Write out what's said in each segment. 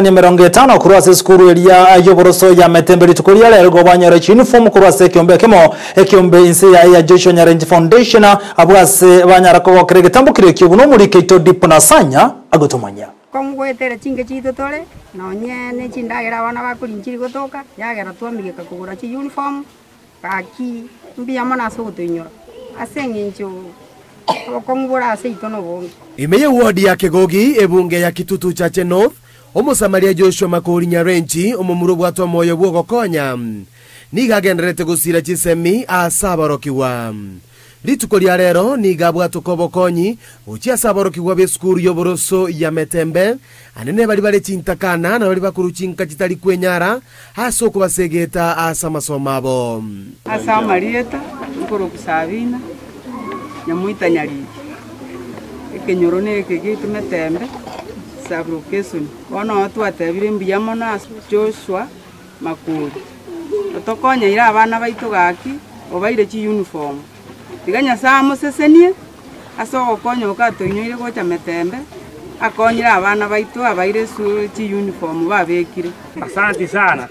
50 korwa ase esukuru eria y'oboroso ya Metembe rituko ria rero igo banyore chiuniform korwa ase ekeombe ekemo ekeombe inse yaye ya Joshua Nyarenchi Foundation abwo ase banyara kogokera egetambo keria ekio buna omoriki oito Dipo Nasanya agotomanyia. Kong'u goetera chinke chiaito tore, nonye ne chindagera abana bakoria nchiri gotoka, yagera twamigeka kogora chiuniform, gaki mbuya mono ase ogotoinyora, ase eng'encho obokong'u bore ase intwe nobonge. Ime y'ewodi ya Kegogi, ebunge ya Kitutu Chache North, Omosamaria Joshua Makori Nyarenchi, omomura obwate omoyo bw'ogokonya, nigo agendererete gosiira chisemi ase aborokigwa. Rituko ria rero nigo abwatoka obokonyi gochia ase aborokigwa b'esukuru y'oboroso ya Metembe, anene baria bare chintakana na baria bakorwa chinka chitari kwenyara ase okobasegeta ase amasomo abo. Ase amarieta nkorokwa Sabina, Nyamoita Nyariki, ekenyoro neke giaito Metembe, Sub-location. Bono noo twatebire mbuya mono ase Joshua Makori, otokonyeire abana baito gaki, obaire chiuniform. Tiga Nyasae amosesenie ase ogokonya oko atoinyoire gocha Metembe, akonyire abana baito abaire esu chiuniform babekire. Asanti sana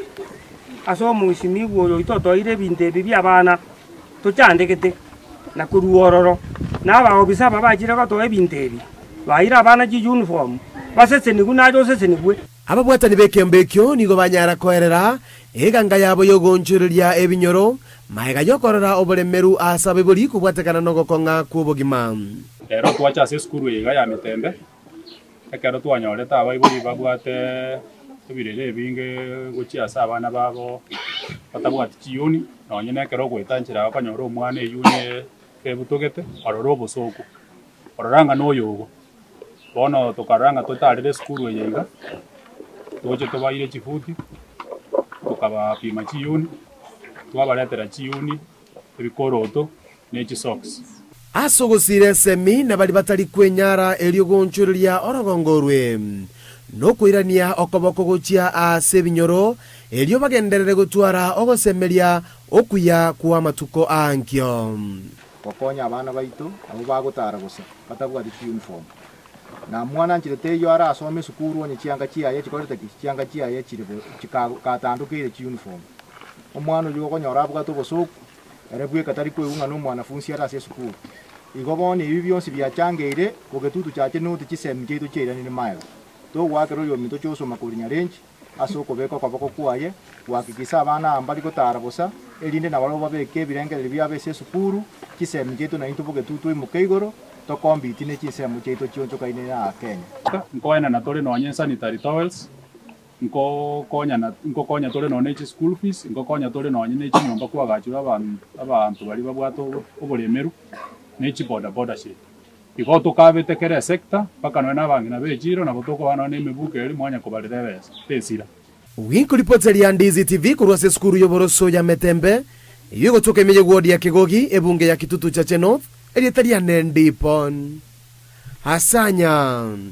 ase omoisimigwa oyo oito otoire ebinto ebi bi'abana tochandegete na korwa ororo, na abaofisa aba bachire gotoa ebinto ebi, baeire abana chiuniform, basesenigwe naye osesenigwe. Ababwatani b'ekeombe ekio nigo banyara koerera eganga yabo y'ogoonchoreria ebinyoro, magega y'okorora oboremeru ase abaibori kobwatekana nogokong'a kw'obogima. Rero twacha ase esukuru eye iga ya Metembe, ekero twanyorete abaibori babwate ebirero ebinge gochia ase abana babo batabwati chiyuni, nonye na ekero ogoeta nchera okonyora omwana eyuni ebutogete, orore obosoku, orora ng'a noyo ogo. Bono tokarora ng'a totarere esukuru eye iga, toche tobaire chifuti, tokabapima chiyuni, twabaretera chiyuni, ebikoroto, ne chisocks. Ase ogosiira esemi na baria batari kwenyara erio goonchoreria orogongo orwe, nokoirania okoboko gochia ase ebinyoro, erio bagenderere gotwara ogosemeria okuya kw'amatuko a ankio. Gokonya abana baito abwo bagotara bosa, batabwati chiuniform. Na mwana nchire teiyo arasome esukuru onye chianga chiaye chikorete ki? Chianga chiaye chire bo chika katandokeire chiuniform. Omwana oyio okonyora abwate obosoku, ere bweka tari koigwa ng'a nomwanafunsi are ase esukuru. Igo bono ebi bionsi biachangeire bogetutu chache noti chisemi chiaito chiairanire maega. Togoakera oyominto chiosoma korwa Nyarenchi ase okobeka okoboko kwaye gohakikisa abana aba mbari gotara bosa, erinde nabarabwo babeke ebirengererio biabo ase esukuru, chisemi chiaito naintwe bogetutu imoke igoro, tokombiti ne chinsemo chiaito chionchokaine na Kenya. Nkoenana tore nonye sanitary towels, nkokonyana nkokonya tore nonye ne chischool fees, nkokonya tore nonye ne chinyomba kwagachirwe aban abanto baria babwate oboremeru, ne chibodaboda shade. Igo tokabete kera esector, mpaka nonya na abang'ina b'echiro nabo tokoba nonya na emebuko eria mwanya kobarera ebesa, tesira. Ginkoripoti ria Ndizi TV korwa ase esukuru y'oboroso ya Metembe, eyio egotoka ime y'eward ya Kegogi, ebunge ya Kitutu Chache North, erieta riane Ndipon Asanya.